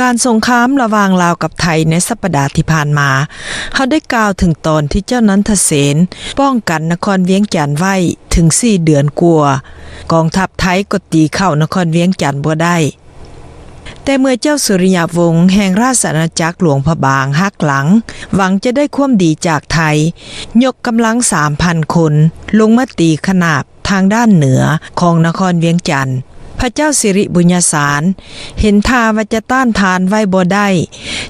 ການສົງຄາມລະຫວ່າງລາວກັບໄທໃນສັບປະດາທີ່ຜ່ານມາ, ເຮົາໄດ້ກ່າວເຖິງຕອນທີ່ເຈົ້ານັນທະເສນປ້ອງກັນນະຄອນວຽງຈັນໄວ້ເຖິງສີ່ເດືອນກວ່າ, ກອງທັບໄທກໍຕີເຂົ້ານະຄອນວຽງຈັນບໍ່ໄດ້. ແຕ່ເມື່ອເຈົ້າສຸລິຍະວົງແຫ່ງລາຊະອານາຈັກຫຼວງພະບາງຫັກຫຼັງ, ຫວັງຈະໄດ້ຄວາມດີຈາກໄທ, ຍົກກຳລັງສາມພັນຄົນລົງມາຕີຂະໜາບ ທາງດ້ານເໜືອຂອງນະຄອນວຽງຈັນ, ພະເຈົ້າສິລິບຸນຍະສານເຫັນທ່າວ່າຈະຕ້ານທານໄວ້ບໍ່ໄດ້,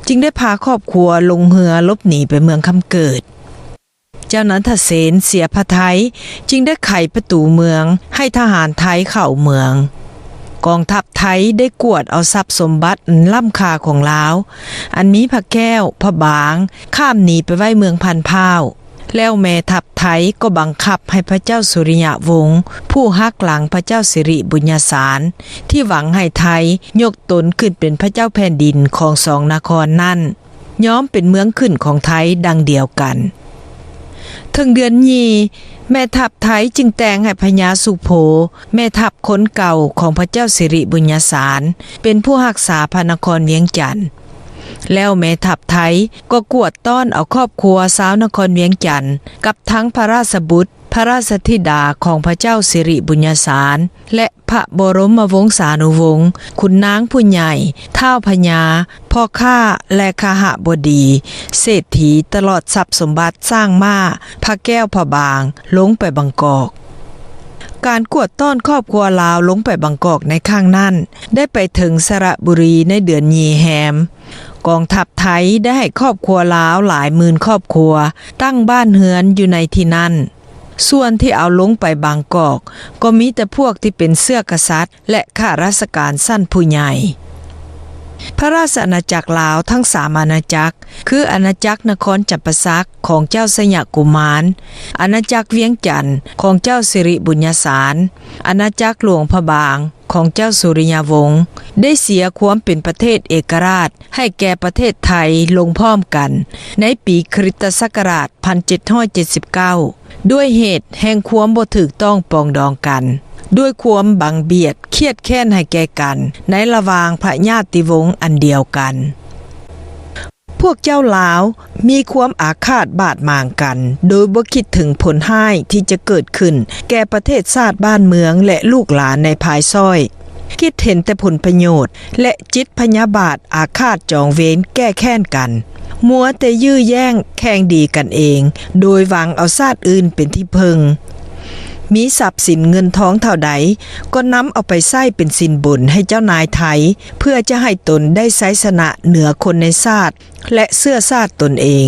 ຈຶ່ງໄດ້ພາຄອບຄົວລົງເຮືອຫຼົບໜີໄປເມືອງຄຳເກີດ. ເຈົ້ານັນທະເສນເສຍພະໄທ, ຈຶ່ງໄດ້ໄຂປະຕູເມືອງໃຫ້ທະຫານໄທເຂົ້າເມືອງ. ກອງທັບໄທໄດ້ກວດເອົາຊັບສົມບັດອັນລ້ຳຄ່າຂອງລາວ, ອັນມີພະແກ້ວ, ພະບາງ, ຂ້າມໜີໄປໄວ້ເມືອງພັນພ້າວ. ແລ້ວແມ່ທັບໄທກໍບັງຄັບໃຫ້ພະເຈົ້າສຸລິຍະວົງ ຜູ້ຫັກຫຼັງພະເຈົ້າສິລິບຸນຍະສານ ທີ່ຫວັງໃຫ້ໄທຍົກຕົນຂຶ້ນເປັນພະເຈົ້າແຜ່ນດິນຂອງສອງນະຄອນນັ້ນ ຍອມເປັນເມືອງຂຶ້ນຂອງໄທດັ່ງດຽວກັນ. ເຖິງເດືອນຍີ່ ແມ່ທັບໄທຈຶ່ງແຕ່ງໃຫ້ພະຍາສຸໂພ ແມ່ທັບຄົນເກົ່າຂອງພະເຈົ້າສິລິບຸນຍະສານ ເປັນຜູ້ຮັກສາພະນະຄອນວຽງຈັນ. ແລ້ວແມ່ທັບໄທກໍກວດຕ້ອນເອົາຄອບຄົວຊາວນະຄອນວຽງຈັນ ກັບທັງພະລາຊະບຸດ ພະລາຊະທິດາຂອງພະເຈົ້າສິລິບຸນຍະສານ ແລະ ພະບໍລົມມະວົງສານຸວົງ, ຂຸນນາງຜູ້ໃຫຍ່, ທ້າວພະຍາ, ພໍ່ຄ້າ ແລະ ຄະຫະບໍດີ, ເສດຖີ, ຕະຫຼອດຊັບສົມບັດ, ຊ້າງມ້າ, ພະແກ້ວ, ພະບາງ, ລົງໄປບາງກອກ. ການກວດຕ້ອນຄອບຄົວລາວລົງໄປບາງກອກໃນຄັ້ງນັ້ນ ໄດ້ໄປເຖິງສະລະບຸຣີໃນເດືອນຍີ່ແຮມ. ກອງທັບໄທໄດ້ໃຫ້ຄອບຄົວລາວຫຼາຍໝື່ນຄອບຄົວຕັ້ງບ້ານເຮືອນຢູ່ໃນທີ່ນັ້ນ. ສ່ວນທີ່ເອົາລົງໄປບາງກອກ ກໍມີແຕ່ພວກທີ່ເປັນເຊື້ອກະສັດ ແລະ ຂ້າລາຊະການຊັ້ນຜູ້ໃຫຍ່. ພະລາຊະອານາຈັກລາວທັງສາມອານາຈັກ ຄື ອານາຈັກນະຄອນຈຳປາສັກຂອງເຈົ້າໄຊຍະກຸມານ, ອານາຈັກວຽງຈັນຂອງເຈົ້າສິລິບຸນຍະສານ, ອານາຈັກຫຼວງພະບາງຂອງເຈົ້າສຸລິຍະວົງ ໄດ້ເສຍຄວາມເປັນປະເທດເອກະລາດໃຫ້ແກ່ປະເທດໄທລົງພ້ອມກັນ ໃນປີຄຣິສຕະສັກກະລາດພັນເຈັດຮ້ອຍເຈັດສິບເກົ້າ ດ້ວຍເຫດແຫ່ງຄວາມບໍ່ຖືກຕ້ອງປອງດອງກັນ, ດ້ວຍຄວາມບັງບຽດຄຽດແຄ້ນໃຫ້ແກ່ກັນໃນລະຫວ່າງພະຍາຕິວົງອັນດຽວກັນ. ພວກເຈົ້າລາວມີຄວາມອາຄາດບາດໝາງກັນ ໂດຍບໍ່ຄິດເຖິງຜົນຮ້າຍທີ່ຈະເກີດຂຶ້ນແກ່ປະເທດຊາດບ້ານເມືອງ ແລະ ລູກຫຼານໃນພາຍຊ້ອຍ. ຄິດເຫັນແຕ່ຜົນປະໂຫຍດ ແລະ ຈິດພະຍາບາດອາຄາດຈອງເວນແກ້ແຄ້ນກັນ, ມົວແຕ່ຢື້ແຍ່ງແຂ່ງດີກັນເອງ ໂດຍຫວັງເອົາຊາດອື່ນເປັນທີ່ເພິ່ງ. ມີຊັບສິນເງິນທອງເທົ່າໃດ ກໍນຳເອົາໄປໃຊ້ເປັນສິນບົນໃຫ້ເຈົ້ານາຍໄທ ເພື່ອຈະໃຫ້ຕົນໄດ້ໄຊຊະນະເໜືອຄົນໃນຊາດ ແລະ ເຊື້ອຊາດຕົນເອງ.